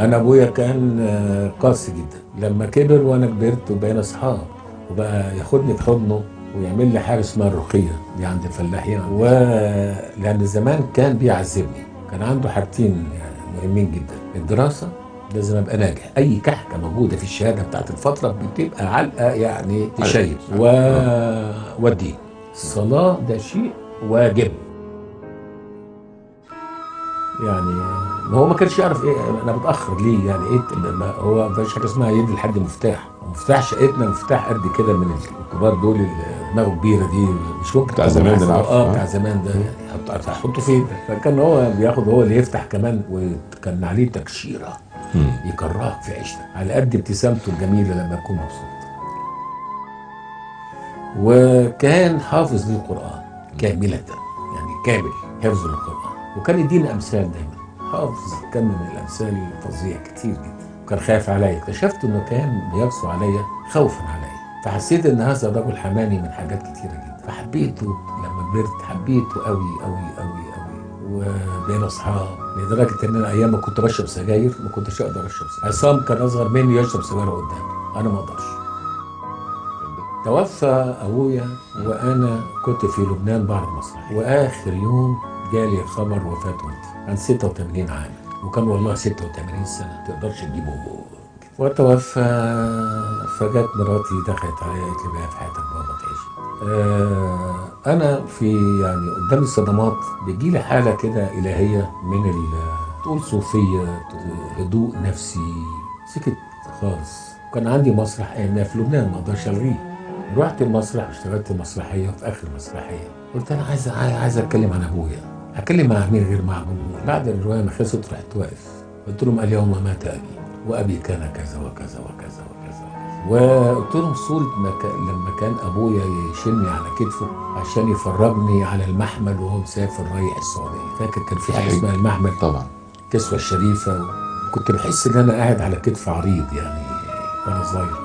انا ابويا كان قاسي جدا، لما كبر وانا كبرت وبقينا اصحاب، وبقى ياخدني في حضنه ويعمل لي حاجة اسمها الرقية دي عند الفلاحين، ولان زمان كان بيعذبني. كان عنده حاجتين يعني مهمين جدا، الدراسة لازم ابقى ناجح، اي كحكه موجودة في الشهادة بتاعت الفترة بتبقى علقه يعني تشيب، والدين، الصلاة ده شيء واجب. يعني ما هو ما كانش يعرف ايه انا بتاخر ليه، يعني ايه، ما هو ما فيش حاجة اسمها يدي لحد مفتاح، مفتاح شقتنا مفتاح قد كده من الكبار دول اللي دماغه كبيرة دي، مش ممكن بتاع زمان ده، انا عارفه بتاع زمان ده يعني هتحطه فين؟ فكان هو بياخد، هو اللي يفتح كمان، وكان عليه تكشيره يكرهك في عيشتك على قد ابتسامته الجميلة لما يكون مبسوط. وكان حافظ للقران كاملة، يعني كامل حفظ للقران، وكان يدينا امثال دايما، حافظ كم من الامثال فظيع كتير جدا. وكان خايف عليا، اكتشفت انه كان بيقسو عليا خوفا عليا، فحسيت ان هذا الرجل حماني من حاجات كتيرة جدا، فحبيته لما كبرت، حبيته قوي قوي قوي قوي، وبقينا اصحاب لدرجة ان انا ايام ما كنت بشرب سجاير ما كنتش اقدر اشرب سجاير. عصام كان اصغر مني يشرب سجاير قدامي، انا ما اقدرش. توفى ابويا وانا كنت في لبنان بعرض مسرحية، واخر يوم جالي خبر وفاه والدي عن 86 عام، وكان والله 86 سنة ما تقدرش تجيبه. وتوفى، فجت مراتي دخلت عليا قالت لي بقى في حياتك بابا تعيش. انا في يعني قدام الصدمات بيجي لي حاله كده الهيه من تقول صوفية، هدوء نفسي، سكت خالص. كان عندي مسرح ايامها في لبنان ما اقدرش الغيه، رحت المسرح واشتغلت مسرحية، وفي اخر مسرحية قلت انا عايز اتكلم عن ابويا، هتكلم مع مين غير مع جمهور؟ بعد الرواية ما خلصت رحت واقف قلت لهم اليوم مات ابي، وابي كان كذا وكذا وكذا وكذا، وقلت لهم صوره ما لما كان ابويا يشيلني على كتفه عشان يفرجني على المحمل وهو مسافر رايح السعودية. فاكر كان في حاجة اسمها المحمل طبعا، الكسوة الشريفة، كنت بحس ان انا قاعد على كتف عريض يعني وانا صغير.